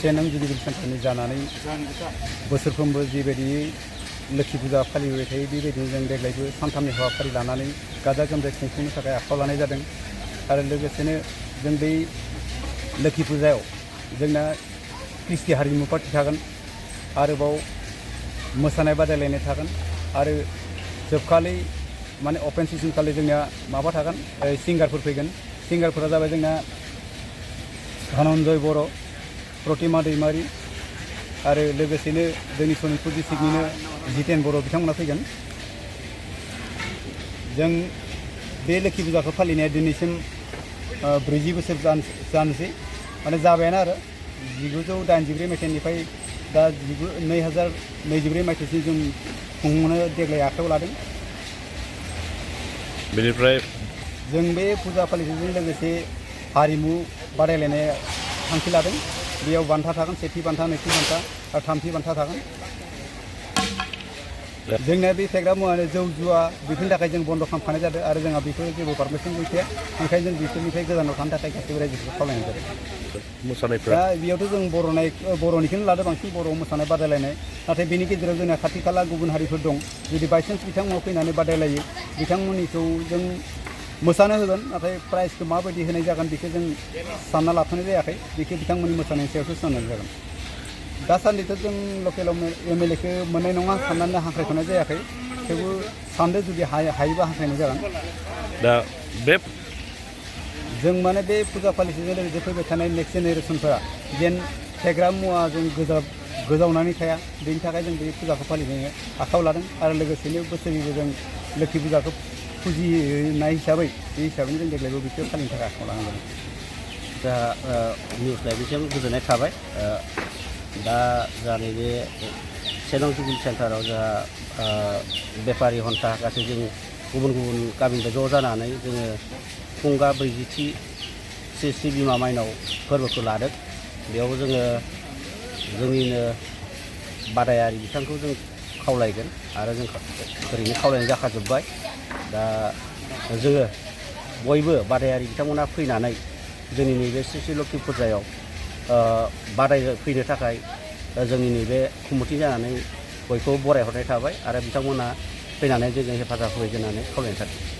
से नों जुगिबिल सेन्टारनि जानानै बोसोरफ्रोमबो जिबायदि लोक्षि फुजा फालिबाय थायो बेबायदिनो जों देग्लायबो सानथामनि हाबाफारि लानानै गाजा गोमजायै खुंफुंनो थाखाय आखायाव लानाय जादों आरो लोगोसेनो जों बै लोक्षि फुजायाव जोंना कृष्टि हारिमु पार्टि थागोन आरोबाव मोसानाय बादायलायनाय थागोन आरो जोबखालि माने अपेन सेसन खालि जोंना माबा थागोन सिंगारफोर फैगोन सिंगारफोरा जाबाय जोंना धनन्जय बर' प्रतिमा दैमारि आरो लोगोसेनो जोंनि सनितपुर डिस्ट्रिक्टनिनो जितेन बर' बिथांमोना फैगोन जों बे लोक्षि फुजाखौ फालिनाया दिनैसिम 40 बोसोर जानोसै माने जाबायानो आरो 1983 मायथाइनिफ्राय दा 2024 मायथाइसिम जों खुंनो देग्लाय आखायाव लादों बेनिफ्राय जों बे फुजा फालिथायजों लोगोसे हारिमु बादायलायनाय थांखि लादों बेयाव बान्था थागोन सेथि बान्था नैथि बान्था आरो थामथि बान्था थागोन जोंना बे फेग्रा मुवानो जौ जुवा बेफोरनि थाखाय जों बन्द' खालामखानाय जादों आरो जोंहा बेफोर जेबो पारमिसन गैखाया ओंखायनो जों बेफोरनिफ्राय गोजानाव थानो थाखाय गासैबो रायजोफोरखौ खावलायनाय जादों मोसानायफ्रा दा बेयावथ' जों बर'निखौनो लादों बांसिन बर'आव मोसानाय बादायलायनाय नाथाय बेनि गेजेराव जोंना खाथि खाला गुबुन हारिफोर दं जुदि बायसान्स बिथांमोना फैनानै बादायलायो बिथांमोननिखौ जों मोसानो होगोन नाथाय प्राइजखौ माबायदि होनाय जागोन बेखौ जों सानना लाथ'नाय जायाखै बेखौ बिथांमोननि मोसानायनि सायावसो सोनारनाय जागोन दासान्दिथ' जों लकेलाव एमएलएखौ मोननाय नङा साननानै हांख्रायथ'नाय जायाखै थेवबो सानदों जुदि हायोबा हांख्रायनाय जागोन दा बे जों माने बे फुजा फालिथायजों लोगोसे फैबाय थानाय नेक्स्ट जेनेरेसनफोरा जेन फेग्रा मुवाजों गोजावनानै थाया बेनि थाखाय जों बे फुजाखौ फालिनो आखायाव लादों आरो लोगोसेनो बोसोरैबो जों लोक्षि फुजाखौ फुजिनाय हिसाबै बे हिसाबैनो जों देग्लायबो बेखौ फालिनो थाखाय आखायाव लानांगोन दा निउस लाइभनिसिम गोजोननाय थाबाय दा जोंहा नैबे सेलं जुबिल सेन्टाराव जोंहा बेफारि हन्था गासै जों गुबुन गुबुन गामिनिफ्राय ज' जानानै जोङो फुंगा 40थि श्री बिमा माइनाव फोरबोखौ लादों बेयाव जोङो जोंनिनो बादायारि बिथांखौ जों खावलायगोन आरो जों ओरैनो खावलायनाय जाखाजोब्बाय दा जोङो बयबो बादायारि बिथांमोना फैनानै जोंनि नैबे श्री लोक्षि फुजायाव बादायफैनो थाखाय जोंनि नैबे कमिटि जानानै बयखौबो बरायहरनाय थाबाय आरो बिथांमोना फैनानै जोंजों हेफाजाब होयो होननानै खावलायनाय थाबाय।